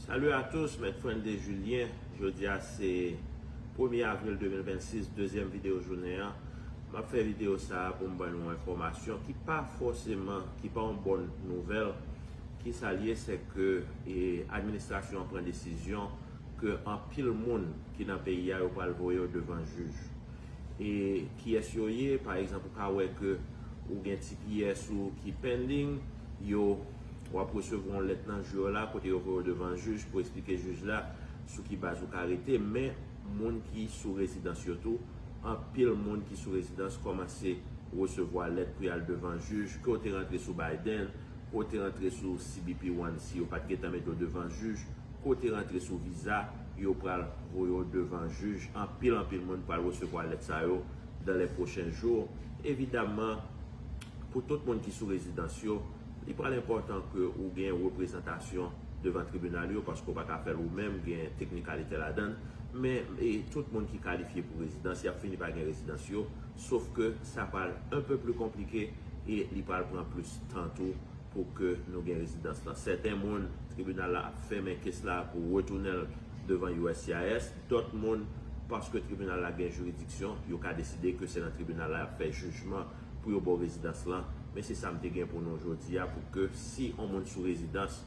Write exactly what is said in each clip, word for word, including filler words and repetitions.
Salut à tous, Mèt Friendly Julien. Jodi a se premye avril de mil vennsis, dezyèm videyo jounen an. M ap fè videyo sa a pou m ban nou enfòmasyon ki pa fòseman, ki pa yon bòn nouvèl. Ki sa l ye, se ke e, administrasyon an pran desizyon ke anpil moun ki nan peyi a, yo pral voye yo devan jij. E kiyès yo ye? Pa egzanp, ou ka wè ke ou gen T P S ou ki pending, yo w ap resevwa yon lèt nan jou yo la kote yo voye w devan jij pou eksplike jij la sou ki baz ou ka rete, men moun ki sou rezidans yo tou, anpil moun ki sou rezidans kòmanse resevwa lèt pou y al devan jij, ke w te rantre sou Biden, ke w te rantre sou C B P One si yo pa t gentan mete w devan jij, ke w te rantre sou viza, yo pral voye w devan jij, anpil anpil moun pral resevwa lèt sa yo dans les prochains jours. Evidaman, pou tout moun ki sou rezidans yo, li pral enpòtan ke ou gen reprezantasyon devan tribinal yo, paske w pa ka fè l ou menm, gen teknikalite ladan l. Men e, tout moun ki kalifye pou rezidans, y ap fini pa gen rezidans yo, sof ke sa pral un peu plus compliqué e li pral pran plis tan tou pou ke nou gen rezidans lan. Sèten moun, tribinal la ap fèmen kes la pou retounen l devan U S C I S. Dòt moun, paske tribinal la gen jiridiksyon, yo ka deside ke se nan tribinal la y ap fè jijman pou yo ba w rezidans lan. Men se sa m te gen pou nou jodi a, pou ke si yon moun sou rezidans,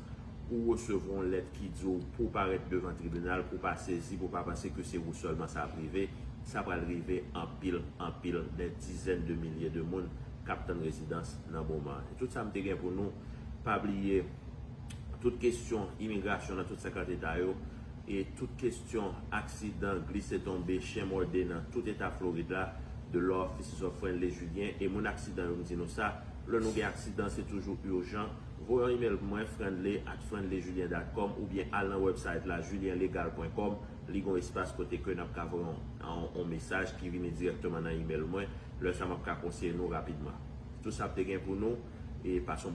ou resevwa yon lèt ki di w pou w parèt devan tribinal, pou w pa sezi, pou w pa panse ke se ou sèlman sa ap rive, sa pral rive anpil, anpil, des dizaines de milliers de moun k ap tann rezidans nan moman an. E tout sa m te gen pou nou. Pa bliye, tout kesyon imigrasyon nan tout senkant eta yo, e tout kesyon aksidan, glise tonbe, chen mòde nan tout eta Florid la, de Law Offices of Friendly Julien, e moun aksidan yo m di nou sa, lè nou gen aksidan, se toujou ijan. Voye yon email pou mwen, friendly at friendly julien dot com, oubyen al nan website la, julien legal point com, li gen yon espas kote ke n ap ka voye yon, yon, yon mesaj ki vini dirèkteman nan email mwen, lè sa m ap ka konseye nou rapidman. Tout sa m te gen pou nou, e pase yon bòn